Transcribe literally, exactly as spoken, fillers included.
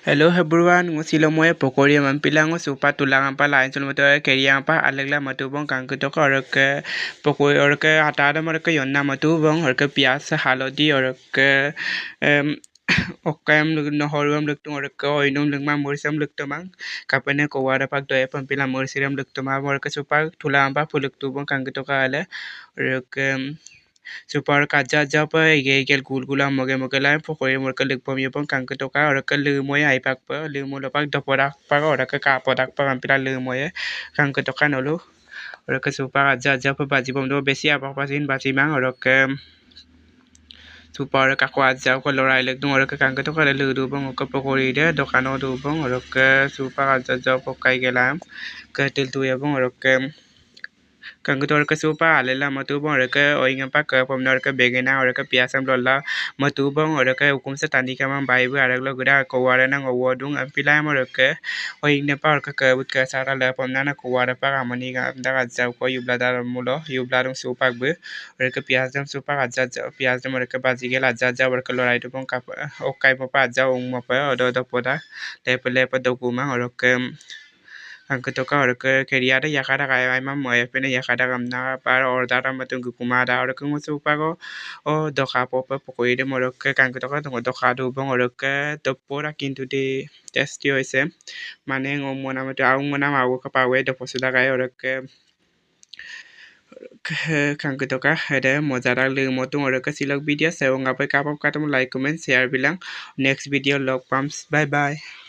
Hello everyone, ngo silo moe pokori ampila ngo supa tula ampa lain sul moto keri ampa alegla moto bong kangkutoka orok pokori orok ata da morok yonna moto bong orok piyas halodi orok em okam luk nohoru am luk tung orok oinum luk ma moris am luk tumang kapene ko wada pak doe pampila moris am luk tumang orok supa tula ampa puluk tu bong kangkutoka ale orok em Supa orok ajja ajja pa ige ige gul gul am moge moge lai pokori morok luk pom yo bong kangkutoka orok lumoy ai pak pa lumo lo pak dopodak pak orok kapodak pak ampila lumoy kangkutoka nolu orok supa ajja ajja pa baji bom do besi apak pasin baji mang orok supa orok ako ajja ko lorai luk dung orok kangkutoka lu du bong orok pokori de dokan o du bong orok supa ajja ajja pokai gelam ketil tu ya bong orok Kangkutoka orok supa alela moto bong orok oing ampa ke pomna orok begena orok piyas am lolla moto bong orok ukum sa tani kama bai bu arok lo guda ko wara nang owo dung ampila am orok oing ne pa orok ke but ke sara le pomna na ko wara pa amani ga amda ga jau ko yubla dar mulo yubla dung supa bu orok piyas dam supa ajja ajja piyas dam orok baji gela ajja ajja orok lorai du bong kap okai mo pa ajja ung mo pa odo odo poda lepe lepe dogu mang orok Kangkutoka orok keriya da yaka da kai ai mam moe pene yaka da gamna par order am tung kuma da orok ngo supa go o doka pope pokori de morok kangkutoka tung doka du bong orok dopo da kintu de testi hoise mane ngo mona matu au mona ma au ka pawe dopo suda kai orok kangkutoka hede moja da lumo tung orok silok video se ngapai kapap katum like comment share bilang next video log pam bye bye